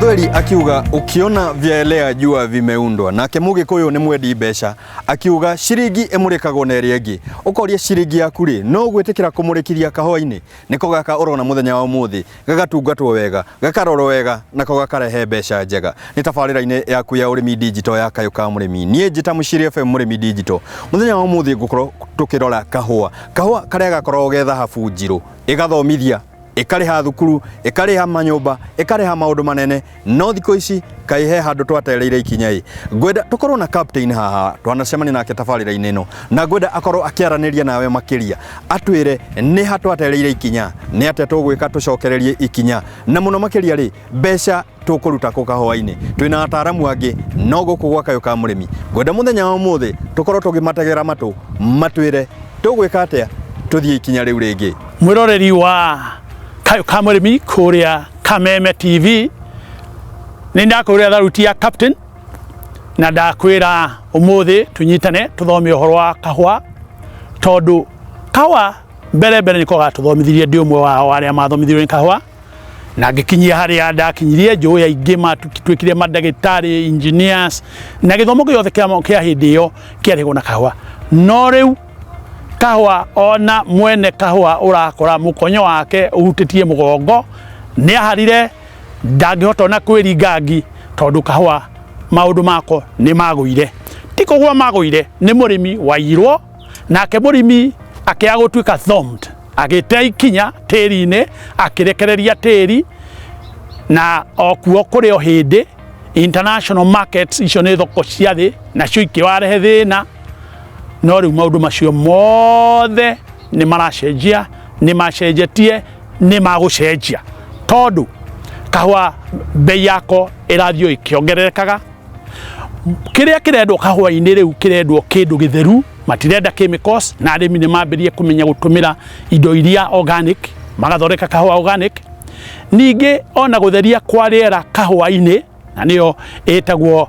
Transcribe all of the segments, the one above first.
Mũthweri akiuga ukiona vyaelea jua vimeundwa. Nake Mũgĩkũyũ nĩ mwendi mbeca akiuga ciringi ĩmũrĩkagwo na ĩrĩa ĩngĩ. Ũkoria ciringi yaku rĩ, no gwĩtĩkĩra kũmũrĩkithia kahũa-inĩ? Nĩko gaka ũrona mũthenya wa ũmũthĩ gagatungatwo wega, gakarorwo wega, nako gakarehe mbeca njega. Nĩ tabarĩra-inĩ yaku ya ũrĩmi digital ya Kayũ ka Mũrĩmi. Niĩ njĩta Mũciri FM Mũrĩmi Digital. Mũthenya wa ũmũthĩ ngũkorwo tũkĩrora kahũa. Kahũa karĩa gakoragwo ge thahabu njirũ, ĩgathomithia, ĩkarĩha thukuru, ĩkarĩha manyũmba, ĩkarĩha maũndũ manene, no thikũ ici kaĩ he handũ twatereire ikinya ĩ. Ngwenda tũkorwo na captain haha, twanacemania nake tabarĩra-inĩ ĩno, na ngwenda akorwo akĩaranĩria nawe makĩria, atwĩre nĩ ha twatereire ikinya, nĩ atĩa tũgwĩka tũcokererie ikinya, na mũno makĩria rĩ, mbeca tũkũruta kũ kahũa-inĩ. Twĩna ataaramu angĩ no gũkũ gwa Kayũ ka Mũrĩmi. Ngwenda mũthenya wa ũmũthĩ tũkorwo tũkĩmategera matũ matwĩre tũgwĩka atĩa tũthiĩ ikinya rĩu rĩngĩ. Mwĩroreri wa Kayũ ka Mũrĩmi kũrĩa Kameme TV, nĩ ndakwĩra tharuti ya captain na ndakwĩra ũmũthĩ tũnyitane tũthome ũhoro wa kahũa, tondũ kahũa mbere mbere nĩko gatũthomithirie, ndĩ ũmwe wao arĩa mathomithirio nĩ kahũa na ngĩkinyia harĩa ndakinyirie. Njũĩ aingĩ matuĩkire mandagĩtarĩ, engineers, na gĩthomo gĩothe kĩa hĩndĩ ĩyo kĩarĩhwo na kahũa. No rĩu kahũa, ona mwene kahũa ũrakora mũkonyo wake ũhutĩtie mũgongo, nĩ aharire, ndangĩhota ona kwĩringa ngi, tondũ kahũa maũndũ mako nĩ magũire. Ti kũgũa magũire, nĩ mũrĩmi wairwo, nake mũrĩmi akĩaga gũtuĩka thumbed, agĩte ikinya tĩri-inĩ, akĩrekereria tĩri, na okuo kũrĩ o hĩndĩ international markets icio nĩ thoko cia thĩ, nacio ikĩwarehe thĩna. No rĩu maũndũ macio mothe nĩ maracenjia, nĩ macenjetie, nĩ magũcenjia, tondũ kahũa bei yako ĩrathiĩ ĩkĩongererekaga. Kĩrĩa kĩrendwo kahũa-inĩ rĩu, kĩrendwo kĩndũ gĩtheru, matirenda chemicals, na arĩmi nĩ mambĩrĩrie kũmenya gũtũmĩra indo iria organic, magathondeka kahũa organic. Ningĩ ona gũtheria kwa rĩera kahũa-inĩ, na nĩyo ĩtagwo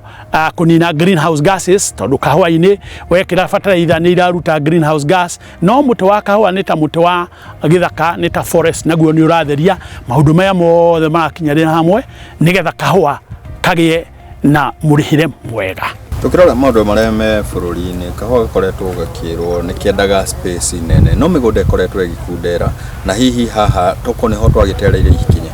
kũnina greenhouse gases, tondũ kahũa-inĩ wekĩra fertilizer nĩ iraruta greenhouse gas, no mũtĩ wa kahũa nĩ ta mũtĩ wa gĩthaka, nĩ ta forest, naguo nĩ ũratheria. Maũndũ maya mothe marakinyanĩra hamwe nĩgetha kahũa kagĩe na mũrĩhĩre mwega. Tũkĩrora maũndũ marĩa me bũrũri-inĩ, kahũa gakoretwo gakĩrwo nĩ kĩendaga space nene, no mĩgũnda ĩkoretwo ĩgĩkundera, na hihi haha tokorwo nĩho twagĩtereire ikinya.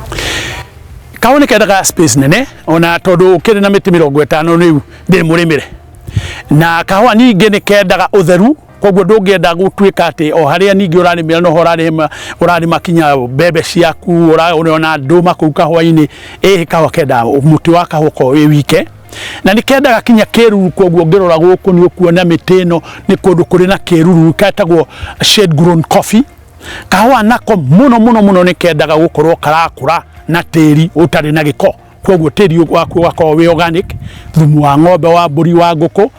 Kahũa nĩ kendaga space nene, ona tondũ ũkĩrĩ na mĩtĩ 50 rĩu ndĩrĩ mũrĩmĩre. Na kahũa ningĩ nĩ kendaga ũtheru, koguo ndũngĩenda gũtuĩka atĩ o harĩa ningĩ ũrarĩmĩra noho ũrarĩma, ũrarĩma kinya mbembe ciaku, ũrona ndũma kũu kahũa-inĩ. Ĩhĩ, kahũa kendaga mũtĩ wa kahũa ũkorwo wĩ wike, na nĩ kendaga kinya kĩruru. Koguo ũngĩrora gũkũ nĩ ũkuona mĩtĩ ĩno nĩ kũndũ kũrĩ na kĩruru, ketagwo shade grown coffee. Kahũa nako mũno mũno mũno nĩ kendaga gũkorwo karakũra na tĩri ũtarĩ na gĩko, koguo tĩri waku ũgakorwo wĩ organic, thumu wa ng'ombe, wa mbũri, wa ngũkũ,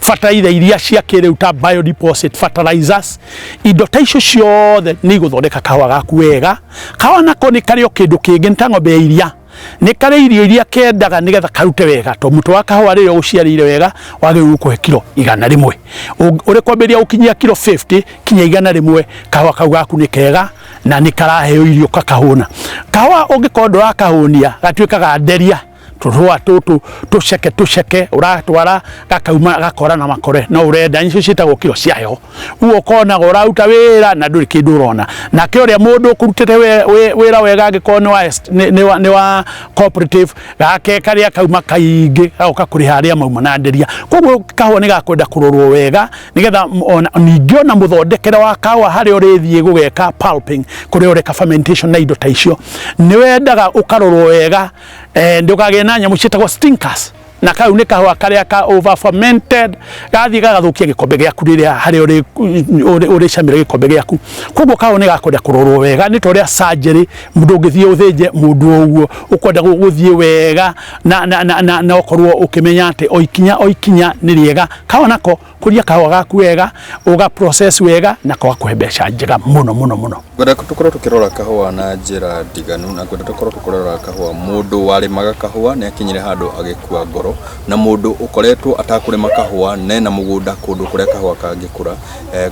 bataraitha iria cia kĩrĩu ta biodeposit fertilizers, indo ta icio ciothe nĩ igũthondeka kahũa gaku wega. Kahũa nako nĩ karĩ o kĩndũ kĩngĩ, nĩ ta ng'ombe ya iria, nĩ karĩ irio iria kendaga nĩgetha karute wega, tondũ mũtĩ wa kahũa rĩrĩa ũciarĩire wega wagĩrĩirwo gũkũhe kiro 100. Ũrĩ kwambĩrĩria gũkinyia kiro 50 kinya 100, kahũa kau gaku nĩ kega na nĩ karaheo irio kakahũna. Kahũa ũngĩkorwo ndũrakahũnia gatuĩkaga nderia, tũhũa tũtũ tũceke tũceke, ũratwara gakauma gakora na makore, no ũrenda icio ciĩtagwo kiro cia heho. Ũguo ũkonaga ũraruta wĩra na ndũrĩ kĩndũ ũrona. Nake ũrĩa mũndũ ũkũrutĩte wĩra wega, angĩkorwo nĩ wa cooperative gake, karĩa kauma kaingĩ gagoka kũrĩha arĩa mauma na nderia. Koguo kahũa nĩ gakwenda kũrorwo wega, nĩgetha ona ningĩ ona mũthondekere wa kahũa, harĩa ũrĩthiĩ gũgeka pulping, kũrĩa ũreka fermentation na indo ta icio, nĩ wendaga ũkarorwo wega, ndũkagĩe na nyamũ ciĩtagwo stinkers, na kau nĩ kahũa karĩa ka over fermented gathiĩ gagathũkia gĩkombe gĩaku rĩrĩa harĩa ũrĩcamĩra gĩkombe gĩaku. Koguo kahũa nĩ gakwenda kũrorwo wega, nĩ ta ũrĩa surgery, mũndũ ũngĩthiĩ ũthĩnje mũndũ o ũguo, ũkwenda gũthiĩ wega na ũkorwo ũkĩmenya atĩ o ikinya o ikinya nĩ rĩega. Kahũa nako, kũria kahũa gaku wega, ũga process wega, na gakũhe mbeca njega mũno mũno mũno. Ngwenda tũkorwo tũkĩrora kahũa na njĩra ndiganu, na ngwenda tũkorwo tũkĩrora kahũa, mũndũ warĩmaga kahũa nĩ akinyire handũ agĩkua ngoro, na mũndũ ũkoretwo atakũrĩma kahũa nena mũgũnda kũndũ kũrĩa kahũa kangĩkũra.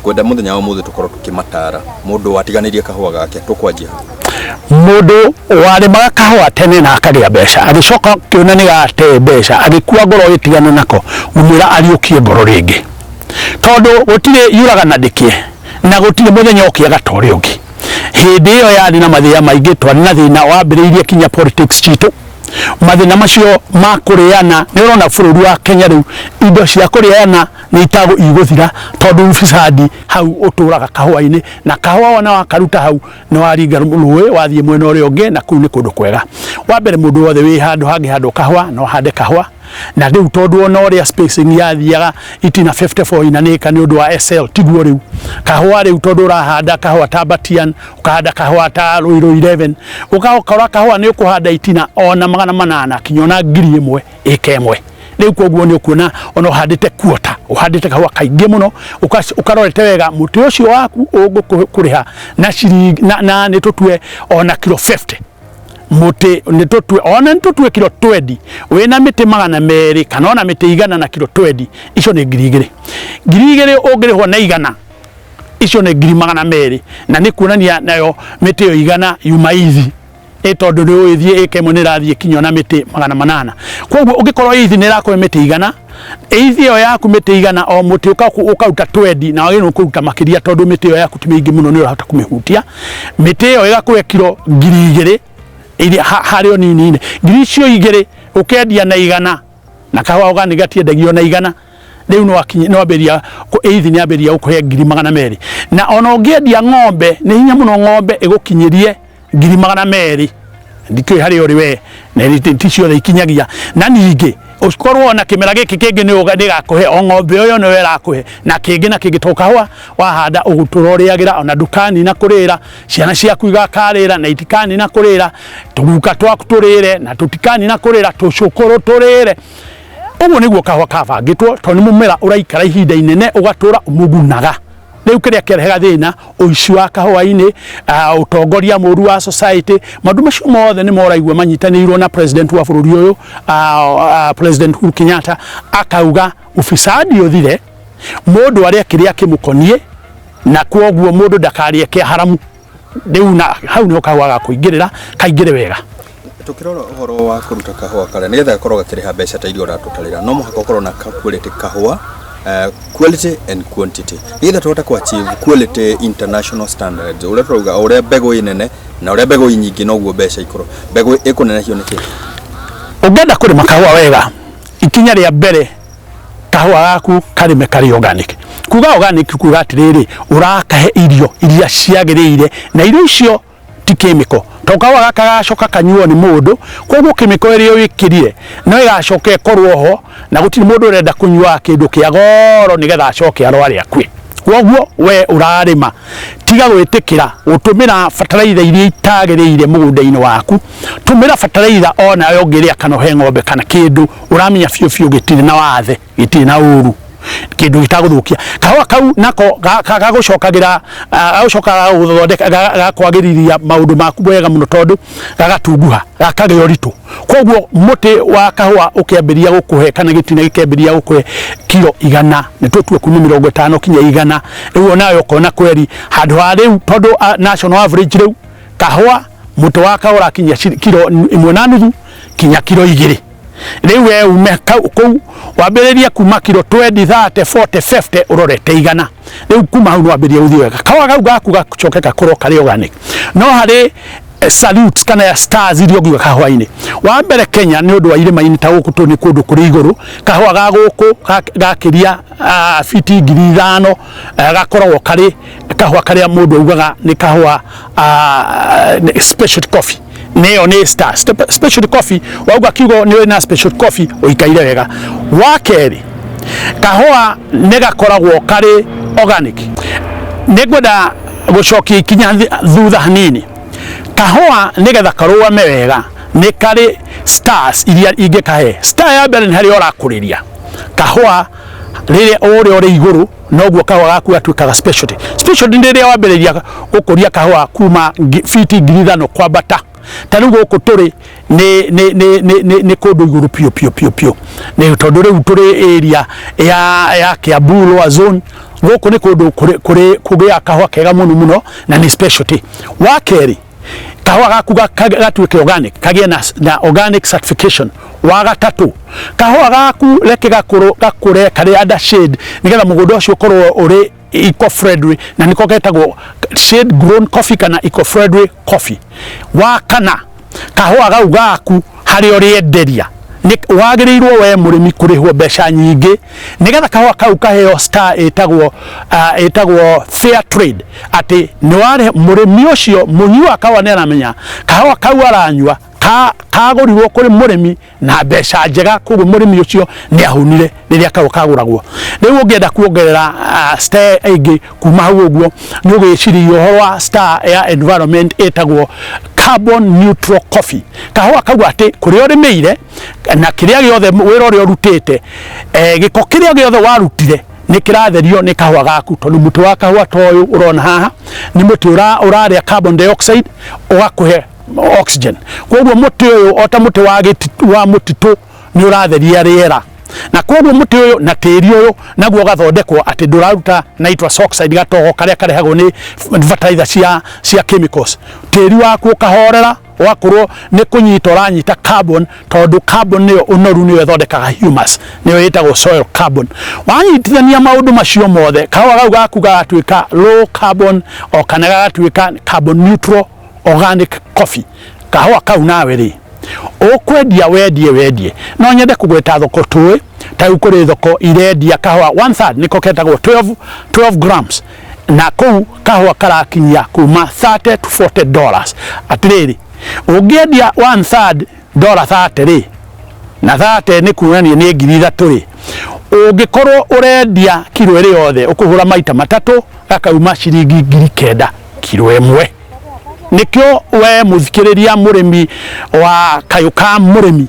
Ngwenda mũthenya wa ũmũthĩ tũkorwo tũkĩmatara mũndũ watiganĩrie kahũa gake. Tũkwanjia? Mũndũ warĩmaga kahũa tene na akagĩa mbeca, agĩcoka kĩona nĩ gate mbeca, agĩkua ngoro ĩtigana nako, ngũmwĩra ariũkie ngoro rĩngĩ, tondũ gũtirĩ yuraga na ndĩkĩe, na gũtirĩ mũthenya ũkĩaga ta ũrĩa ũngĩ. Hĩndĩ ĩyo yarĩ na mathĩna maingĩ, twarĩ na thĩna wambĩrĩirie kinya politics citũ, mathĩna macio ma kũrĩana. Nĩ ũrona bũrũri wa Kenya rĩu indo cia kũrĩana nĩ itagũ igũthira, tondũ ufisadi hau ũtũraga kahũa-inĩ, na kahũa wona wakaruta hau nĩ waringa rũĩ wathiĩ mwena ũrĩa ũngĩ, na kũu nĩ kũndũ kwega. Wa mbere, mũndũ wothe wĩ handũ hangĩ handũ kahũa no hande kahũa. Na rĩu tondũ ona ũrĩa spacing yathiaga itina 54 inanĩka nĩ ũndũ wa SL, tiguo rĩu kahũa rĩu, tondũ ũrahanda kahũa ta Batian, ũkahanda kahũa ta Ruiru 11, ũgakora kahũa nĩ ũkũhanda itina ona 800 kinya ona 1000 ĩka ĩmwe rĩu. Koguo nĩ ũkuona ona ũhandĩte kuota, ũhandĩte kahũa kaingĩ mũno, ũkarorete wega mũtĩ ũcio waku ũgũkũrĩha na ciringi na nĩ tũtue ona kilo 50 mũtĩ, nĩ tũtue ona nĩ tũtue kilo 20, wĩna mĩtĩ 200 kana ona mĩtĩ 100 na kilo 20, icio nĩ 2000. 2000 ũngĩrĩhwo na 100, icio nĩ 200,000, na nĩ kuonania nayo mĩtĩ ĩyo 100 yuma ithi ĩ, tondũ nĩ ũĩthiĩ ĩka ĩmwe nĩ ĩrathiĩ kinya ona mĩtĩ 800. Koguo ũngĩkorwo ithi nĩ ĩrakũhe mĩtĩ 100, ithi ĩyo yaku mĩtĩ 100, o mũtĩ ũkaruta 20, na wagĩrĩirwo kũruta makĩria, tondũ mĩtĩ ĩyo yaku ti mĩingĩ mũno, nĩ ũrahota kũmĩhutia. Mĩtĩ ĩyo ĩgakũhe kilo 2000 iria harĩ o nini-inĩ. Ngiri icio igĩrĩ ũkendia na 100, na kahũa organic gatiendagio na 100. Rĩu nĩ wambĩrĩria eithi nĩ ambĩrĩria gũkũhe 200,000. Na ona ũngĩendia ng'ombe, nĩ hinya mũno ng'ombe ĩgũkinyĩrie 200,000. Ndikĩũĩ harĩa ũrĩ we, na ti ciothe ikinyagia. Na ningĩ ũkorwo na kĩmera gĩkĩ kĩngĩ nĩ ĩgakũhe o ng'ombe ũyũ nĩwe ĩrakũhe na kĩngĩ na kĩngĩ, tondũ kahũa wahanda ũgũtũra ũrĩagĩra, ona ndũkanina kũrĩra, ciana ciaku igakarĩra na itikanina kũrĩra, tũguka twaku tũrĩre na tũtikanina kũrĩra, tũcũkũrũ tũrĩre. Ũguo nĩguo kahũa kabangĩtwo, tondũ nĩ mũmera ũraikara ihinda inene, ũgatũra ũmũgunaga. Rĩu kĩrĩa kĩrehaga thĩna, ũici wa kahũa-inĩ, ũtongoria mũru wa society, maũndũ macio mothe nĩ moraigua manyitanĩirwo na president wa bũrũri ũyũ, President Uhuru Kenyatta, akauga ufisadi ũthire, mũndũ arĩe kĩrĩa kĩmũkoniĩ, na kwoguo mũndũ ndakarĩe kĩa haramu. Rĩu na hau nĩho kahũa gakũingĩrĩra kaingĩre wega. Tukirora ũhoro wa kũruta kahũa karĩa nĩgetha gakorwo gakĩrĩha mbeca ta iria ũratũtarĩra, no mũhaka ũkorwo na quality kahũa, quality and quantity, nĩgetha tũhote ku achieve quality international standards. Ũrĩa tũrauga, o ũrĩa mbegũ ĩ nene na ũrĩa mbegũ ĩ nyingĩ, noguo mbeca ikorwo. Mbegũ ĩkũnenehio nĩkĩ? Ũngĩenda kũrĩma kahũa wega, ikinya rĩa mbere, kahũa gaku karĩme karĩ organic. Kuga organic, kuga atĩrĩrĩ, ũrakahe irio iria ciagĩrĩire, na irio icio ti chemical, tondũ kahũa gaka gacoka kanyuo nĩ mũndũ. Koguo chemical ĩrĩa wĩkĩrire no ĩgacoka ĩkorwo ho, na gũtirĩ mũndũ ũrenda kũnyua kĩndũ kĩa goro nĩgetha acoke arware akue. Koguo we ũrarĩma, tiga gwĩtĩkĩra gũtũmĩra bataraitha iria itagĩrĩire mũgũnda-inĩ waku. Tũmĩra bataraitha onawe ũngĩrĩa, kana ũhe ng'ombe, kana kĩndũ ũramenya biũ biũ gĩtirĩ na wathe, gĩtirĩ na ũru, kĩndũ gĩtagũthũkia kahũa kau, nako gagũcokagĩra, gagũcoka gagũthondeka, gakwagĩrithia maũndũ maku wega mũno, tondũ gagatunguha, gakagĩa ũritũ. Koguo mũtĩ wa kahũa ũkĩambĩrĩria gũkũhe, kana gĩtina gĩkĩambĩrĩria gũkũhe kiro 100, nĩ tũtue kuma 50 kinya 100, rĩu onawe ũkona kweri handũ ha rĩu, tondũ national average rĩu kahũa, mũtĩ wa kahũa ũrakinyia kiro 1.5 kinya kiro 2. Rĩu we ume kũu wambĩrĩrie kuma kiro 20, 30, 40, 50, ũrorete 100. Rĩu kuma hau nĩ wambĩrĩria gũthiĩ wega, kahũa kau gaku gacoke gakorwo karĩ organic. No harĩ salutes kana ya stars iria ũngiuga kahũa-inĩ. Wa mbere, Kenya nĩ ũndũ wa irĩma-inĩ ta gũkũ tũ nĩ kũndũ kũrĩ igũrũ, kahũa ga gũkũ gakĩria fiti 5000, gakoragwo karĩ kahũa karĩa mũndũ augaga nĩ kahũa special coffee. Nĩyo nĩ star special coffee. Wauga kiugo nĩ na special coffee, ũikaire wega. Wa kerĩ, kahũa nĩ gakoragwo karĩ organic. Nĩ ngwenda gũcokia ikinya thutha hanini. Kahũa nĩgetha karũgame wega, nĩ karĩ stars iria ingĩkahe. Star ya mbere nĩ harĩa ũrakũrĩria kahũa. Rĩrĩa ũrĩa ũrĩ igũrũ, noguo kahũa gaku gatuĩkaga specialty. Specialty nĩ rĩrĩa wambĩrĩria gũkũria kahũa kuma fiti 5000 kwambata. Ta rĩu gũkũ tũrĩ nĩ kũndũ igũrũ piũ piũ piũ piũ, nĩ tondũ rĩu tũrĩ area ya Kiambu Lower Zone. Gũkũ nĩ kũndũ kũrĩ kũgĩa kahũa kega mũno mũno, na nĩ specialty. Wa kerĩ, Kahũa gaku gatuĩke organic, kagĩe na organic certification. Wa gatatũ, kahũa gaku reke gakũre karĩ under shade, nĩgetha mũgũnda ũcio ũkorwo ũrĩ eco friendly, na nĩko getagwo shade grown coffee kana eco friendly coffee. Wa kana, kahũa gau gaku harĩa ũrĩenderia wagĩrĩirwo we mũrĩmi kũrĩhwo mbeca nyingĩ, nĩgetha kahũa kau kaheo star ĩtagwo fair trade, atĩ nĩ warĩha mũrĩmi ũcio. Mũnyui wa kahũa nĩ aramenya kahũa kau aranyua kagũrirwo kũrĩ mũrĩmi na mbeca njega, koguo mũrĩmi ũcio nĩ ahũnire rĩrĩa kahũa kagũragwo. Rĩu ũngĩenda kuongerera star ĩngĩ kuma hau ũguo, nĩ ũgwĩciria ũhoro wa star ya environment ĩtagwo carbon neutral coffee. Kahũa kau atĩ kũrĩa ũrĩmĩire na kĩrĩa gĩothe wĩra ũrĩa ũrutĩte, gĩko kĩrĩa gĩothe warutire nĩ kĩratherio nĩ kahũa gaku, tondũ mũtĩ wa kahũa ta ũyũ ũrona haha nĩ mũtĩ ũrarĩa carbon dioxide ũgakũhe oxygen. Koguo mũtĩ ũyũ, o ta mũtĩ wa mũtitũ, nĩ ũratheria rĩera, na koguo mũtĩ ũyũ na tĩri ũyũ naguo ũgathondekwo atĩ ndũraruta nitrous oxide, gatogo karĩa karehagwo nĩ fertilizer cia chemicals. Tĩri waku ũkahorera, ũgakorwo nĩ kũnyita ũranyita carbon, tondũ carbon nĩyo ũnoru, nĩyo ĩthondekaga humus, nĩyo ĩtagwo soil carbon. Wanyitithania maũndũ macio mothe, kahũa kau gaku gagatuĩka low carbon o kana gagatuĩka carbon neutral organic coffee. Kahũa kau nawe rĩ ũkwendia, wendie wendie. No nyende kũgweta thoko tũĩ ta rĩu kũrĩ thoko irendia kahũa one third, nĩko ketagwo 12 grams, na kũu kahũa karakinyia kuma 30 to $40. Atĩrĩrĩ, ũngĩendia one third dollar 30 rĩ, na 30 nĩ kuonania nĩ 3,000 rĩ, ũngĩkorwo ũrendia kiro ĩrĩ yothe, ũkũhũra maita matatũ, gakauma ciringi 9,000 kiro ĩmwe. Nĩkĩo we mũthikĩrĩria, mũrĩmi wa kayũ ka mũrĩmi,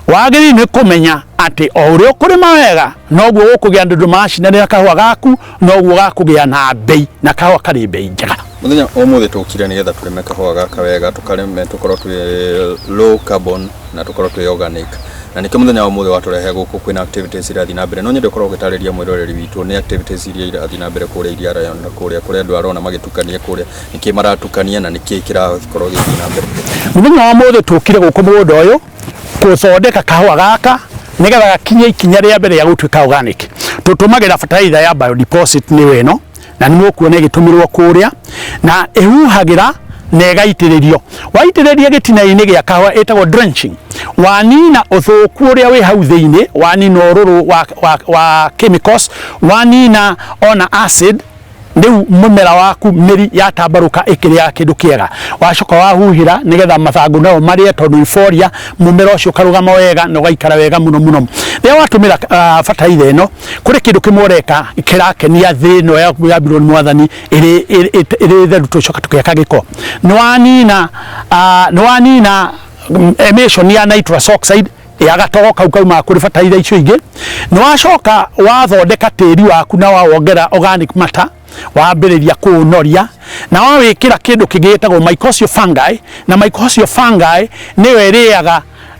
wagĩrĩirwo nĩ kũmenya atĩ o ũrĩa ũkũrĩma wega, noguo ũkũgĩa andũ maracindanĩra kahũa gaku, noguo gakũgĩa na mbei, na kahũa karĩ mbei njega. Mũthenya ũmũthĩ tũkire nĩgetha tũrĩme kahũa gaka wega, tũkarĩme tũkorwo twĩ low carbon na tũkorwo twĩ organic, na nĩkĩo mũthenya wa ũmũthĩ watũrehe gũkũ. Kwĩna activities irathiĩ na mbere. No nyende ũkorwo ũgĩtarĩria mwĩroreri witũ nĩ activities iria irathiĩ na mbere kũrĩa Iria Lion, na kũrĩa kũrĩa andũ arona magĩtukania kũrĩa, nĩkĩ maratukania na nĩkĩ kĩrakorwo gĩgĩthiĩ na mbere? Mũthenya wa ũmũthĩ tũkire gũkũ mũgũnda ũyũ gũthondeka kahũa gaka nĩgetha gakinye ikinya rĩa mbere rĩa gũtuĩka organic. Tũtũmagĩra fertilizer ya biodeposit, nĩyo ĩno, na nĩ mũkuona ĩgĩtũmĩrwo kũrĩa, na ĩhuhagĩra na ĩgaitĩrĩrio. Waitĩrĩria gĩtina-inĩ gĩa kahũa, ĩtagwo drenching, wanina ũthũku ũrĩa wĩ hau thĩinĩ, wanina ũrũrũ wa chemicals, wanina ona acid. Rĩu mũmera waku mĩri yatambarũka ĩkĩrĩaga kĩndũ kĩega. Wacoka wahuhĩra nĩgetha mathangũ nao marĩe, tondũ iboria mũmera ũcio ũkarũgama wega na ũgaikara wega mũno mũno. Rĩrĩa watũmĩra bataraitha ĩno, kũrĩ kĩndũ kĩmwe ũreka kĩrakenia thĩ ĩno yambirwo nĩ Mwathani ĩrĩ theru, tũcoka tũkĩaka gĩko. Nĩ wanina emission ya nitrous oxide, ya gatogo kau kaumaga kũrĩ bataraitha icio ingĩ. Nĩ wacoka wathondeka tĩri waku na wawongera organic matter, wambĩrĩria kũũnoria na wawĩkĩra kĩndũ kĩngĩ gĩtagwo mycorrhizal fungi, na mycorrhizal fungi nĩyo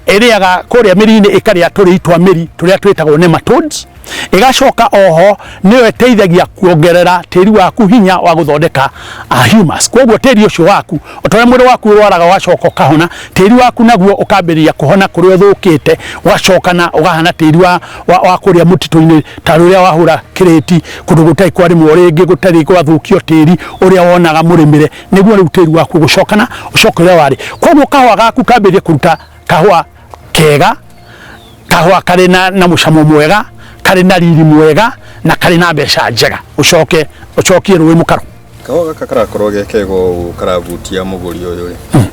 ĩrĩaga kũrĩa mĩri-inĩ, ĩkarĩa tũrĩi twa mĩri tũrĩa twĩtagwo nematodes. Ĩgacoka oho nĩyo ĩteithagia kuongerera tĩri waku hinya wa gũthondeka humus. Koguo tĩri ũcio waku, o ta ũrĩa mwĩrĩ waku ũrwaraga ũgacoka ũkahona, tĩri waku naguo ũkambĩrĩria kũhona kũrĩa ũthũkĩte, ũgacoka na ũkahana tĩri wa kũrĩa mũtitũ-inĩ, ta rũrĩa wahũra kĩrĩti kũndũ gũtarĩ kwarĩmwo rĩngĩ, gũtarĩ gwathũkio, tĩri ũrĩa wonaga mũrĩmĩre, nĩguo rĩu tĩri waku ũgũcokana ũcoke ũrĩa warĩ. Koguo kahũa gaku kambĩrĩrie kũruta kahũa kega, kahũa karĩ na mũcamo mwega, karĩ na riri mwega na karĩ na mbeca njega, ũcoke ũcokie rũĩ mũkaro. Kahũa gaka karakorwo ge kega ũũ, karavutia mũgũri ũyũ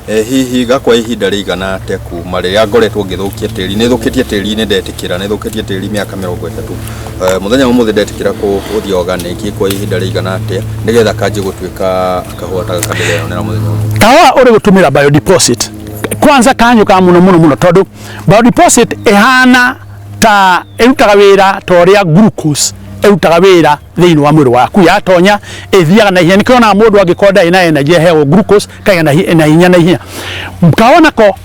rĩ, hihi gakwa ihinda rĩigana atĩa kuma rĩrĩa ngoretwo ngĩthũkia tĩri? Nĩ thũkĩtie tĩri, nĩ ndetĩkĩra nĩ thũkĩtie tĩri mĩaka 30. Mũthenya wa ũmũthĩ ndetĩkĩra gũthiĩ organic, kwa ihinda rĩigana atĩa nĩgetha kanjie gũtuĩka kahũa ta gaka ndĩreyonera mũthenya ũmwe? Kahũa ũrĩ gũtũmĩra biodeposit kwanza kanyũkaga mũno mũno mũno, tondũ biodeposit ĩhana ta ĩrutaga wĩra ta ũrĩa glucose ĩrutaga wĩra thĩinĩ wa mwĩrĩ waku. Yatonya ĩthiaga na ihenya. Nĩkĩo onaga mũndũ angĩkorwo ndarĩ na energy aheagwo glucose kagĩa na hinya na ihenya. Kahũa nako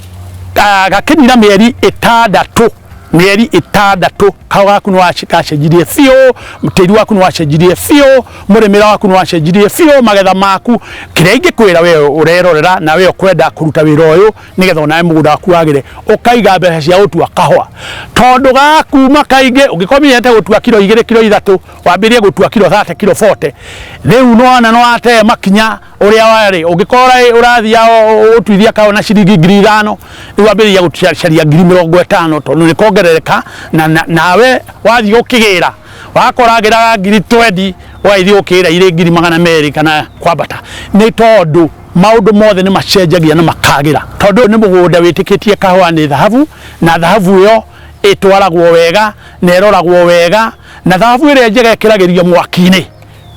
gakĩnina mĩeri 6. Mĩeri 6 kahũa gaku nĩ gacenjirie biũ, tĩri waku nĩ wacenjirie biũ, mũrĩmĩre waku nĩ wacenjirie biũ, magetha maku. Kĩrĩa ingĩkwĩra we ũrerorera na we ũkwenda kũruta wĩra ũyũ nĩgetha onawe mũgũnda waku wagĩre, ũkaiga mbeca cia gũtua kahũa, tondũ gakuma kaingĩ ũngĩkorwo ũmenyerete gũtua kiro 2, kiro 3, wambĩrĩrie gũtua kiro 30, kiro 40. Rĩu nĩwona nĩwatee makinya ũrĩa warĩ. Ũngĩkorwo ũrathiĩ ũtuithia kahũa na ciringi 5,000, rĩu wambĩrĩria gũcaria 50,000, tondũ nĩ kongerereka. Na nawe wathiĩ ũkĩgĩra, wakora agĩraga 20,000, ũgagĩthiĩ ũkĩgĩra irĩ 200,000 kana kwambata, nĩ tondũ maũndũ mothe nĩ macenjagia na makagĩra, tondũ nĩ mũgũnda wĩtĩkĩtie kahũa nĩ thahabu, na thahabu ĩyo ĩtwaragwo wega na ĩroragwo wega, na thahabu ĩrĩa njega ĩkĩragĩrio mwaki-inĩ.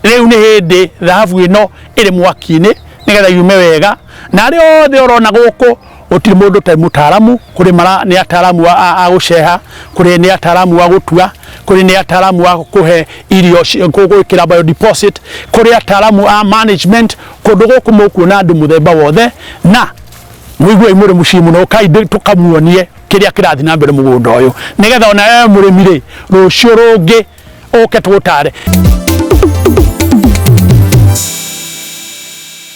Rĩu nĩ hĩndĩ thahabu ĩno ĩrĩ mwaki-inĩ nĩgetha yume wega. Na arĩa othe ũrona gũkũ, gũtirĩ mũndũ ũtarĩ mũtaaramu. Kũrĩ mara nĩ ataaramu a gũceha, kũrĩ nĩ ataaramu a gũtua, kũrĩ nĩ ataaramu a kũhe irio, gwĩkĩra biodeposit, kũrĩ ataaramu a management. Kũndũ gũkũ mũkuona andũ mũthemba wothe, na mũigue mũrĩ mũciĩ mũno. Ũkai tũkamuonie kĩrĩa kĩrathiĩ na mbere mũgũnda ũyũ, nĩgetha ona wewe mũrĩmi rĩ, rũciũ rũngĩ ũke tũgũtare.